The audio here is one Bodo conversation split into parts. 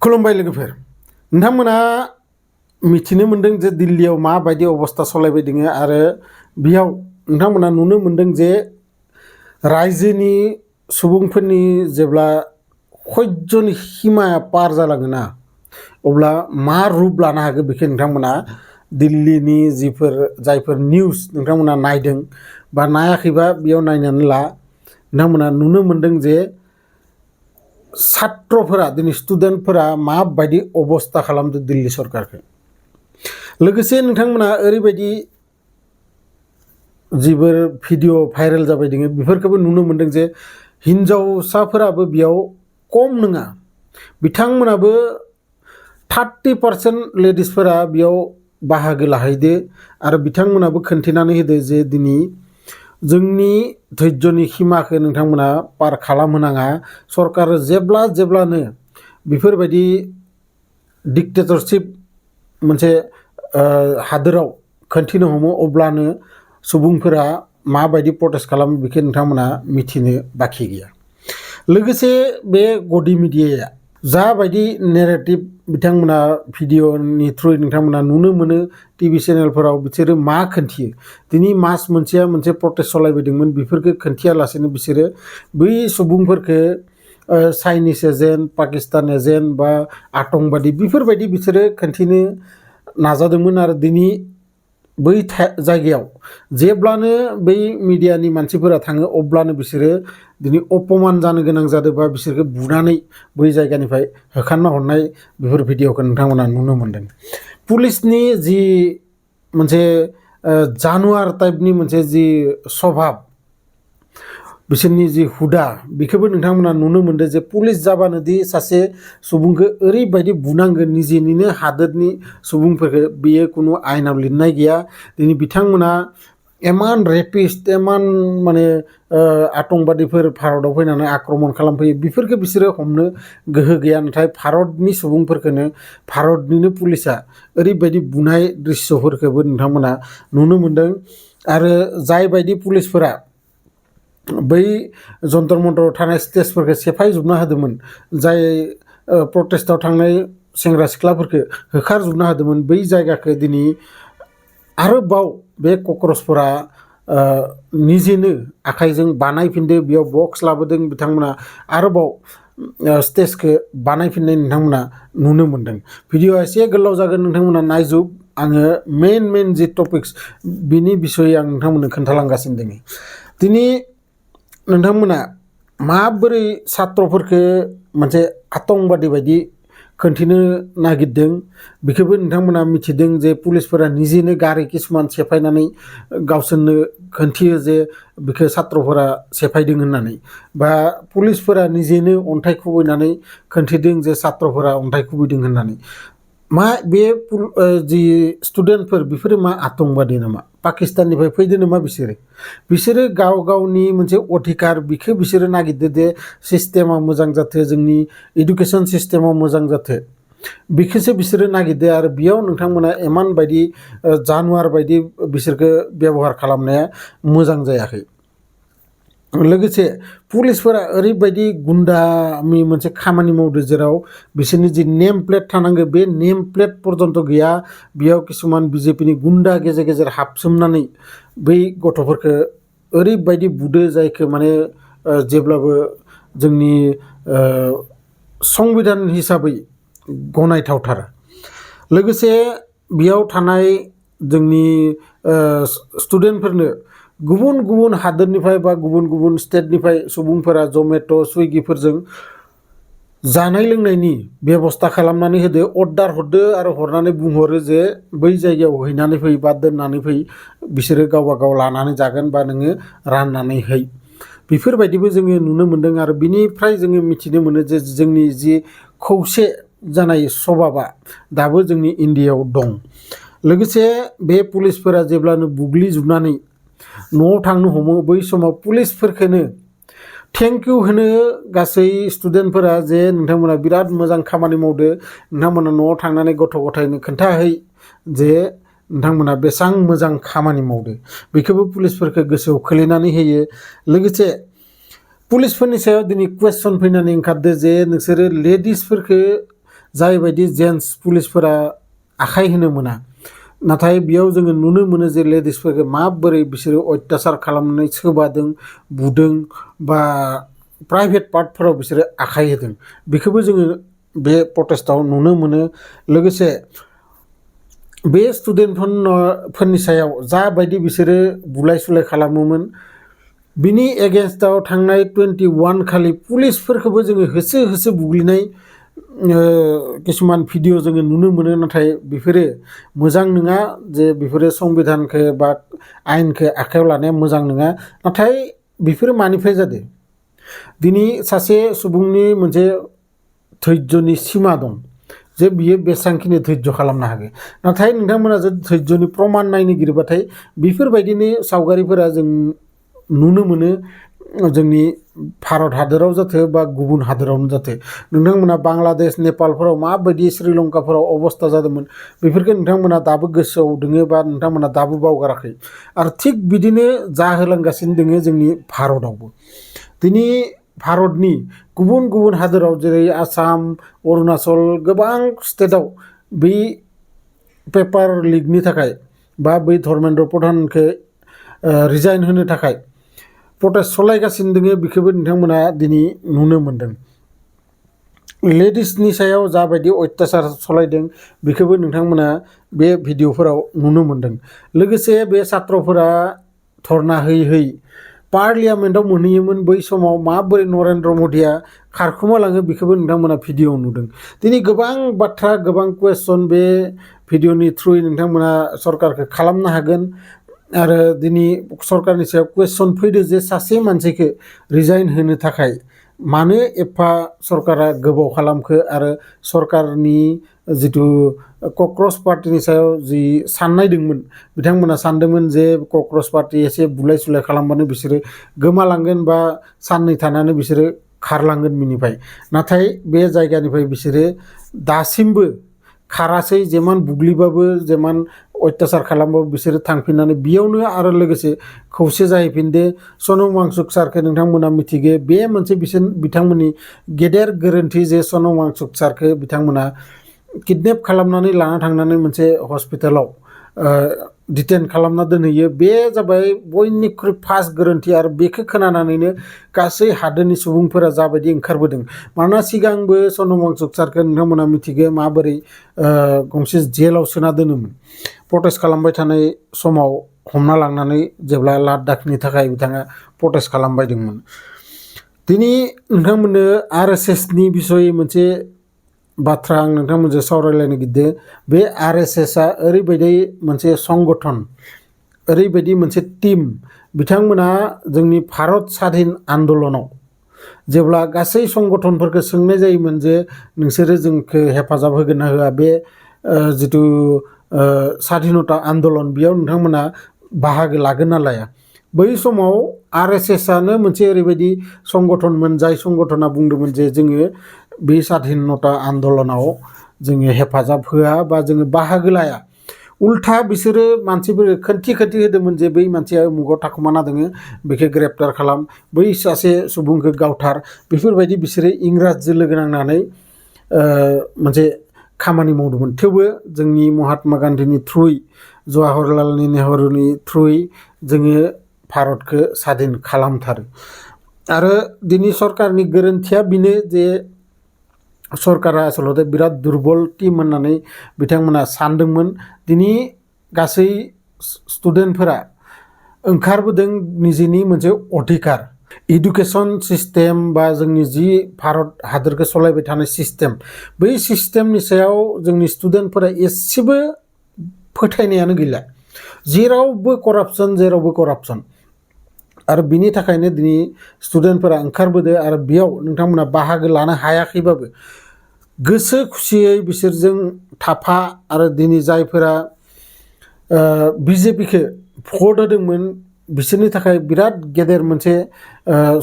खुलुमबाय लोगोफोर नोंथांमोना मिथिनो मोनदों जे दिल्लीयाव माबायदि अबस्था सलायबाय दङ आरो बेयाव नोंथांमोना नुनो मोनदों जे रायजोनि सुबुंफोरनि जेब्ला खयजन हिमाया पार जालाङोना अब्ला मा रूप लानो हागौ बेखौ नोंथांमोना दिल्लीनि जायफोर निउस नोंथांमोना नायदों बा नायाखैबा बेयाव नायनानै ला नोंथांमोना नुनो मोनदों जे छात्रफोरा दिनै स्टुडेन्टफोरा माबायदि अबस्था खालामदों दिल्ली सरकारखौ लोगोसे नोंथांमोना ओरैबायदि जिफोर भिडिअ भाइरेल जाबाय दङ बेफोरखौबो नुनो मोनदों जे हिन्जावसाफोराबो बेयाव खम नङा बिथांमोनाबो 30% लेडिसफोरा बेयाव बाहागो लाहैदो आरो बिथांमोनाबो खोन्थिनानै होदो जे दिनै जोंनि धैर्यनि सीमाखौ नोंथांमोना पार खालामहोनाङा सरकार जेब्लानो बेफोरबायदि डिक्टेटरशिप मोनसे हादोराव खोन्थिनो हमो अब्लानो सुबुंफोरा माबायदि प्रटेस्ट खालामो बेखौ नोंथांमोना मिथिनो बाखि गैया लोगोसे बे गदि मिडियाया जाबायदि नेरेटिभ बिथांमोना भिडिअनि थ्रुयै नोंथांमोना नुनो मोनो टिभि चेनेलफोराव बिसोरो मा खोन्थियो दिनै मास मोनसेया मोनसे प्रटेस्ट सलायबोदोंमोन बेफोरखौ खोन्थियालासेनो बिसोरो बै सुबुंफोरखौ चाइनिस एजेन्ट पाकिस्तान एजेन्ट बा आतंकबादि बेफोरबायदि बिसोरो खोन्थिनो नाजादोंमोन आरो दिनै बै जायगायाव जेब्लानो बै मिडियानि मानसिफोरा थाङो अब्लानो बिसोरो दिनै अपमान जानो गोनां जादों बा बिसोरखौ बुनानै बै जायगानिफ्राय होखारना हरनाय बेफोर भिडिअखौ नोंथांमोना नुनो मोनदों पुलिसनि जि मोनसे जानुवार टाइपनि मोनसे जि स्वभाब बिसोरनि जि हुदा बेखौबो नोंथांमोना नुनो मोनदों जे पुलिस जाबानो दि सासे सुबुंखौ ओरैबायदि बुनांगोन निजेनिनो हादोरनि सुबुंफोरखौ बेयो खुनु आयेनाव लिरनाय गैया दिनै बिथांमोना एमान रेपिस्ट एमान माने आतंकबादिफोर भारताव फैनानै आक्रमण खालामफैयो बेफोरखौ बिसोरो हमनो गोहो गैया नाथाय भारतनि सुबुंफोरखौनो भारतनिनो पुलिसा ओरैबायदि बुनाय दृश्यफोरखौबो नोंथांमोना नुनो मोनदों आरो जायबायदि पुलिसफोरा बै जन्तर मन्तर थानाय स्टेजफोरखौ सेफायजोबना होदोंमोन जाय प्रटेस्टआव थांनाय सेंग्रा सिख्लाफोरखौ होखारजोबना होदोंमोन बै जायगाखौ दिनै आरोबाव बे कक्रसफोरा निजेनो आखाइजों बानायफिनदो बेयाव बक्स लाबोदों बिथांमोना आरोबाव स्टेजखौ बानायफिननाय नोंथांमोना नुनो मोनदों भिडिअआ एसे गोलाव जागोन नोंथांमोना नायजुब आङो मेन जि टपिक्स बिनि बिसयै आं नोंथांमोननो खोन्थालांगासिनो दङ दिनै नोंथांमोना माबोरै छात्रफोरखौ मोनसे आतंकबादि बायदि खोन्थिनो नागिरदों बेखौबो नोंथांमोना मिथिदों जे पुलिसफोरा निजेनो गारि किसुमान सेफायनानै गावसोरनो खोन्थियो जे बेखौ छात्रफोरा सेफायदों होननानै बा पुलिसफोरा निजेनो अन्थाइ खुबैनानै खोन्थिदों जे छात्रफोरा अन्थाइ खुबैदों होननानै मा बे जि स्टुडेन्टफोर बिसोरो मा आतंकबादि नामा पाकिस्ताननिफ्राय फैदो नामा बिसोरो गाव गावनि मोनसे अधिकार बिखौ बिसोरो नागिरदो जे सिस्टेमा मोजां जाथों जोंनि इडुकेसन सिस्टेमा मोजां जाथों बेखौसो बिसोरो नागिरदो आरो बेयाव नोंथांमोना इमान बायदि जानुवार बायदि बिसोरखौ बेबहार खालामनाया मोजां जायाखै लोगोसे पुलिसफोरा ओरैबायदि गुन्दानि मोनसे खामानि मावदो जेराव बिसोरनि जि नेम प्लेट थानांगौ बे नेम प्लेट पर्यन्त गैया बेयाव किसुमान बिजेपिनि गुन्दा गेजेर गेजेर हाबसोमनानै बै गथ'फोरखौ ओरैबायदि बुदो जायखौ माने जेब्लाबो जोंनि संबिधान हिसाबै गनायथावथारा लोगोसे बेयाव थानाय जोंनि स्टुडेन्टफोरनो गुबुन गुबुन हादोरनिफ्राय बा गुबुन गुबुन स्टेटनिफ्राय सुबुंफोरा जमेट' सुइगिफोरजों जानाय लोंनायनि बेबस्था खालामनानै होदो अर्डार हरदो आरो हरनानै बुंहरो जे बै जायगायाव हैनानै फै बा दोननानै फै बिसोरो गावबा गाव लानानै जागोन बा नोङो राननानै है बेफोरबायदिबो जोङो नुनो मोनदों आरो बिनिफ्राय जोङो मिथिनो मोनो जे जोंनि जि खौसे जानाय सभाबा दाबो जोंनि इन्डियायाव दं लोगोसे बे पुलिसफोरा जेब्लानो बुग्लिजोबनानै न'आव थांनो हमो बै समाव पुलिसफोरखौनो थेंक इउ होनो गासै स्टुडेन्टफोरा जे नोंथांमोना बिराद मोजां खामानि मावदो नोंथांमोना न'आव थांनानै गथ' गथायनो खोन्थाहै जे नोंथांमोना बेसेबां मोजां खामानि मावदो बेखौबो पुलिसफोरखौ गोसोआव खोलैनानै होयो लोगोसे पुलिसफोरनि सायाव दिनै कुवेसन फैनानै ओंखारदो जे नोंसोरो लेडिसफोरखौ जायबायदि जेन्टस पुलिसफोरा आखाइ होनो मोना नाथाय बेयाव जोङो नुनो मोनो जे लेडिसफोरखौ माबोरै बिसोरो अत्याचार खालामनानै सोबादों बुदों बा प्राइभेट पार्टफोराव बिसोरो आखाइ होदों बेखौबो जोङो बे प्रटेस्टआव नुनो मोनो लोगोसे बे स्टुडेन्टफोरनि सायाव जाबायदि बिसोरो बुलाय सुलाय खालामोमोन बिनि एगेन्स्टआव थांनाय 21 खालि पुलिसफोरखौबो जोङो होसो होसो बुग्लिनाय किसुमान भिडिअ जोङो नुनो मोनो नाथाय बेफोरो मोजां नङा जे बेफोरो संबिधानखौ बा आयेनखौ आखायाव लानाया मोजां नङा नाथाय बेफोरो मानिफ्राय जादों दिनै सासे सुबुंनि मोनसे धैर्यनि सिमा दं जे बियो बेसांखिनि धैर्य खालामनो हागोन नाथाय नोंथांमोना जुदि धैर्यनि प्रमाण नायनो गिरबाथाय बेफोरबायदिनो सावगारिफोरा जों नुनो मोनो जोंनि भारत हादराव जाथो बा गुबुन हादरावनो जाथो नोंथांमोना बांलादेश नेपालफोराव माबायदि श्रीलंकाफोराव अबस्था जादोंमोन बेफोरखौ नोंथांमोना दाबो गोसोआव दोङो बा नोंथांमोना दाबो बावगाराखै आरो थिग बिदिनो जाहोलांगासिनो दोङो जोंनि भारतआवबो दिनै भारतनि गुबुन गुबुन हादोराव जेरै आसाम अरुणाचल गोबां स्टेटआव बै पेपार लिकनि थाखाय बा बै धर्मेन्द्र प्रधानखौ रिजाइन होनो थाखाय प्रटेस्ट सलायगासिनो दोङो बेखौबो नोंथांमोना दिनै नुनो मोनदों लेडिसनि सायाव जाबायदि अत्याचार सलायदों बेखौबो नोंथांमोना बे भिडिअफोराव नुनो मोनदों लोगोसे बे छात्रफोरा धरना होयै होयै पार्लियामेन्टआव मोनहैयोमोन बै समाव माबोरै नरेन्द्र मदिया खारखुमालाङो बेखौबो नोंथांमोना भिडिअ नुदों दिनै गोबां बाथ्रा गोबां कुवेश्चन बे भिडिअनि थ्रुयै नोंथांमोना सरकारखौ खालामनो हागोन आरो दिनै सरकारनि सायाव कुवेश्चन फैदो जे सासे मानसिखौ रिजाइन होनो थाखाय मानो एफा सरकारा गोबाव खालामखो आरो सरकारनि जिथु कक्रच पार्टिनि सायाव जि साननाय दंमोन बिथांमोना सानदोंमोन जे कक्रच पार्टि एसे बुलाय सुलाय खालामबानो बिसोरो गोमालांगोन बा साननै थानानै बिसोरो खारलांगोन बिनिफ्राय नाथाय बे जायगानिफ्राय बिसोरो दासिमबो खारासै जेमान बुग्लिबाबो जेमान अत्याचार खालामबाबो बिसोरो थांफिननानै बेयावनो आरो लोगोसे खौसे जाहैफिनदो सनम वांचुक सारखौ नोंथांमोना मिथिगो बे मोनसे बिथांमोननि गेदेर गोरोन्थि जे सनम वांचुक सारखौ बिथांमोना किडनेप खालामनानै लाना थांनानै मोनसे हस्पिटालाव डिटेन खालामना दोनहैयो बे जाबाय बयनिख्रुइ फार्स्ट गोरोन्थि आरो बेखौ खोनानानैनो गासै हादोरनि सुबुंफोरा जाबायदि ओंखारबोदों मानोना सिगांबो सनम वांचुक सारखौ नोंथांमोना मिथिगो माबोरै गंसे जेलाव सोना दोनोमोन प्रटेस्ट खालामबाय थानाय समाव हमना लांनानै जेब्ला लाद्दाखनि थाखाय बिथाङा प्रटेस्ट खालामबायदोंमोन दिनै नोंथांमोननो RSSनि बिसय मोनसे बाथ्रा आं नोंथांमोनजों सावरायलायनो गिरदों बे RSSआ ओरैबायदि मोनसे संगठन ओरैबायदि मोनसे टीम बिथांमोना जोंनि भारत स्वाधीन आन्दलनाव जेब्ला गासै संगठनफोरखौ सोंनाय जायोमोन जे नोंसोरो जोंखौ हेफाजाब होगोन ना होआ बे जिथु स्वाधीनता आन्दलन बेयाव नोंथांमोना बाहागो लागोन ना लाया बै समाव RSSआनो मोनसे ओरैबायदि संगठनमोन जाय संगठना बुंदोंमोन जे जोङो बे स्वाधीनता आन्दलनाव जोङो हेफाजाब होआ बा जोङो बाहागो लाया उल्था बिसोरो मानसिफोरखौ खोनथि होदोंमोन जे बै मानसिया उमुगाव थाखुमाना दोङो बेखौ ग्रेप्टार खालाम बै सासे सुबुंखौ गावथार बेफोरबायदि बिसोरो इंराजजों लोगो नांनानै मोनसे खामानि मावदोंमोन थेवबो जोंनि महात्मा गान्धीनि थ्रुयै जवाहरलाल नेहरुनि थ्रुयै जोङो भारतखौ स्वाधीन खालामथारो आरो दिनै सरकारनि गोरोन्थिया बेनो जे सरकारा आसलते बिराद दुर्बल टीम होननानै बिथांमोना सानदोंमोन दिनै गासै स्टुडेन्टफोरा ओंखारबोदों निजेनि मोनसे अधिकार एडुकेशन सिस्टेम बा जोंनि जि भारत हादरखौ सलायबाय थानाय सिस्टेम बै सिस्टेमनि सायाव जोंनि स्टुडेन्टफोरा एसेबो फोथायनायानो गैला जेरावबो करापसन आरो बिनि थाखायनो दिनै स्टुडेन्टफोरा ओंखारबोदों आरो बेयाव नोंथांमोना बाहागो लानो हायाखैबाबो गोसो खुसियै बिसोरजों थाफा आरो दिनै जायफोरा BJPखौ भट होदोंमोन बिसोरनि थाखाय बिराद गेदेर मोनसे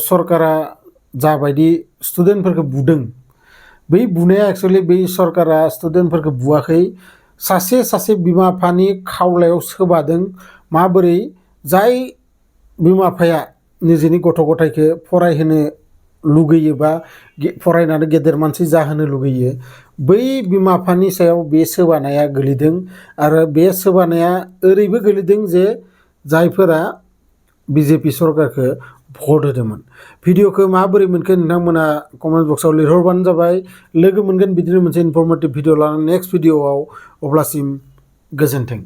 सरकारा जाबायदि स्टुडेन्टफोरखौ बुदों बै बुनाया एक्चुअलि बै सरकारा स्टुडेन्टफोरखौ बुवाखै सासे बिमा बिफानि खावलायाव सोबादों माबोरै जाय बिमा बिफाया निजेनि गथ' गथायखौ फरायहोनो लुगैयो बा फरायनानै गेदेर मानसि जाहोनो लुगैयो बै बिमा बिफानि सायाव बे सोबानाया गोलैदों आरो बे सोबानाया ओरैबो गोलैदों जे जायफोरा बिजेपि सरकारखौ भट होदोंमोन। भिडिअखौ माबोरै मोनखो नोंथांमोना कमेन्ट बक्सआव लिरहरबानो जाबाय। लोगो मोनगोन बिदिनो मोनसे इनफरमेटिभ भिडिअ लानानै नेक्स्ट भिडिअआव। अब्लासिम गोजोन्थों।